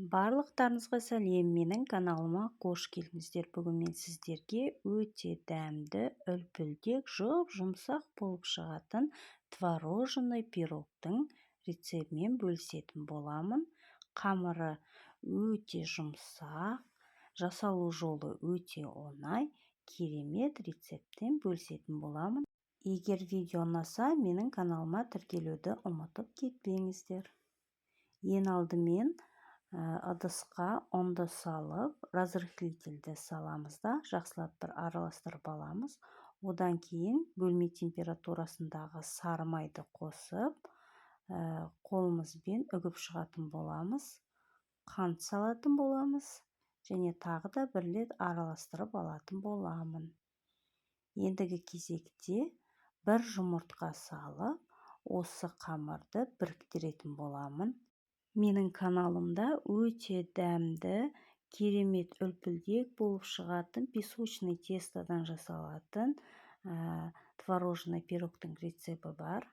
Барлықтарыңызға сәлем! Менің каналыма қош келдіңіздер! Бүгін мен сіздерге өте дәмді, үлпілдек, жұп-жұмсақ болып шығатын творожный пирогтың рецептімен бөлісетін боламын. Қамыры өте жұмсақ, жасалу жолы өте оңай, керемет рецептпен бөлісетін боламын. Егер видео ұнаса, менің каналыма тіркелуді ұмытып кетпеңіздер. Ең алдымен ыдысқа ұнды салып, разрыхлительді саламыз да, жақсылап бір араластырып аламыз. Одан кейін бөлме температурасындағы сары майды қосып, қолымызбен үгіп шығатын боламыз. Қант салатын боламыз және тағы да бір рет араластырып алатын боламын. Ендігі кезекте бір жұмыртқа салып, осы қамырды біріктіретін боламын. Менің каналымда өте дәмді, керемет үлпілдек болып шығатын, песочный тестодан жасалатын творожный пирогтың рецепті бар.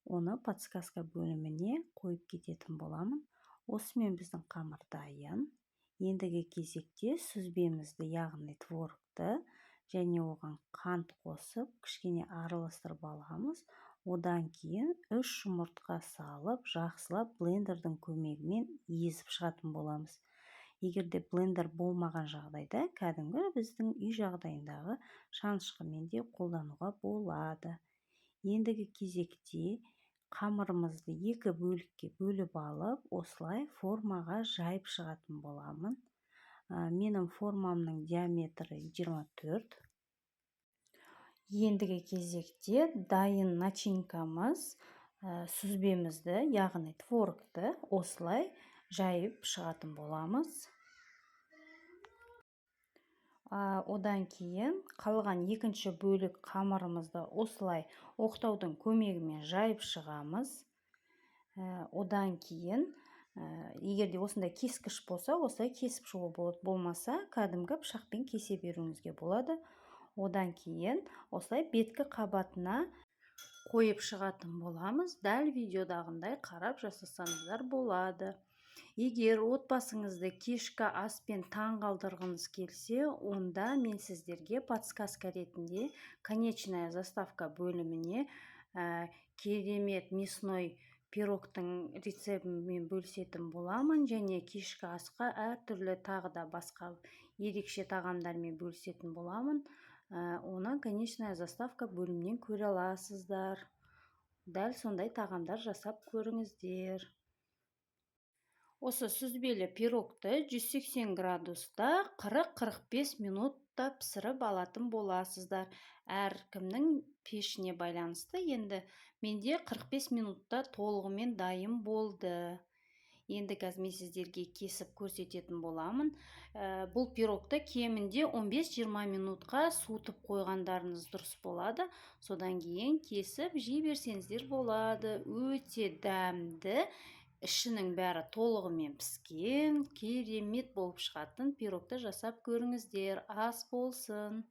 Оны подсказка бөліміне қойып кететін боламын. Осымен біздің қамыр дайын. Ендігі кезекте сүзбемізді, яғни творогты, және оған қант қосып, кішкене араластырып аламыз. Одан кейін үш жұмыртқа салып, жақсылап блендердің көмегімен езіп шығатын боламыз. Егер де блендер болмаған жағдайда, кәдімгі біздің үй жағдайындағы шанышқымен де қолдануға болады. Ендігі кезекте қамырымызды екі бөлікке бөліп алып, осылай формаға жайып шығатын боламын. Менің формамның диаметрі 24. Ендігі кезекте дайын начинкамыз, сүзбемізді, яғни творогты осылай жайып шығатын боламыз. Одан кейін қалған екінші бөлік қамырымызды осылай оқтаудың көмегімен жайып шығамыз. Одан кейін, егер де осындай кескіш болса, осылай кесіп шығуға болады, болмаса, кәдімгі пышақпен кесе беруіңізге болады. Одан кейін осылай беткі қабатына қойып шығатын боламыз. Дәл видеодағындай қарап жасасаңыздар болады. Егер отбасыңызды кешкі аспен таң қалдырғыңыз келсе, онда мен сіздерге подсказка ретінде конечная заставка бөліміне керемет мясной пирогтың рецептімен бөлісетін боламын және кешкі асқа әртүрлі тағы да басқа ерекше тағамдармен бөлісетін боламын. Оны конечная заставка бөлімінен көре аласыздар. Дәл сондай тағамдар жасап көріңіздер. Осы сүзбелі пирогты 180 градуста 40-45 минутта пісіріп алатын боласыздар. Әркімнің пешіне байланысты. Енді менде 45 минутта толығымен дайын болды. Енді қазір мен сіздерге кесіп көрсететін боламын. Бұл пирогты кемінде 15-20 минутқа суытып қойғандарыңыз дұрыс болады. Содан кейін кесіп жей берсеңіздер болады. Өте дәмді, ішінің бәрі толығымен піскен, керемет болып шығатын пирогты жасап көріңіздер. Ас болсын!